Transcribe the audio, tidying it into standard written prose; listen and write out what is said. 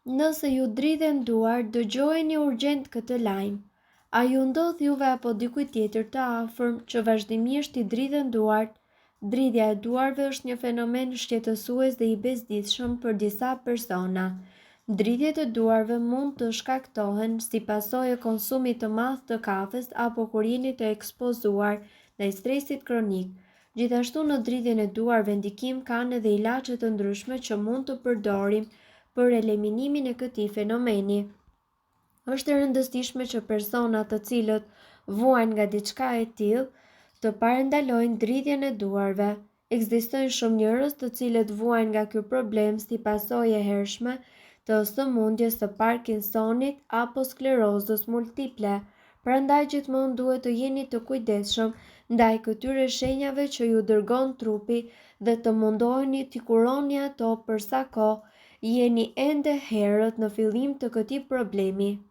Nëse ju dridhen duart, dëgjojeni urgjent këtë lajm. A ju ndodh juve apo dikujt tjetër të afërm që vazhdimisht t'i dridhen duart? Dridhja e duarve është një fenomen shqetësues dhe i bezdisshëm për disa persona. Dridhjet e duarve mund të shkaktohen si pasojë e konsumit të madh të kafes apo kur jeni të ekspozuar ndaj stresit kronik. Gjithashtu në dridhjen e duarve ndikim kanë edhe ilaçe të ndryshme që mund të përdorim për eliminimin e këtij fenomeni. Është e rëndësishme që personat të cilët vuajnë nga diçka e tillë të parandalojnë dridhjen e duarve. Ekzistojnë shumë njerëz të cilët vuajnë nga ky problem si pasojë e hershme të sëmundjes së Parkinsonit apo sklerozës multiple. Prandaj gjithmonë duhet të jeni të kujdesshëm ndaj këtyre shenjave që ju dërgon trupi dhe të mundoheni t'i kuroni ato për sa kohë jeni ende herët në fillim të këtij problemi.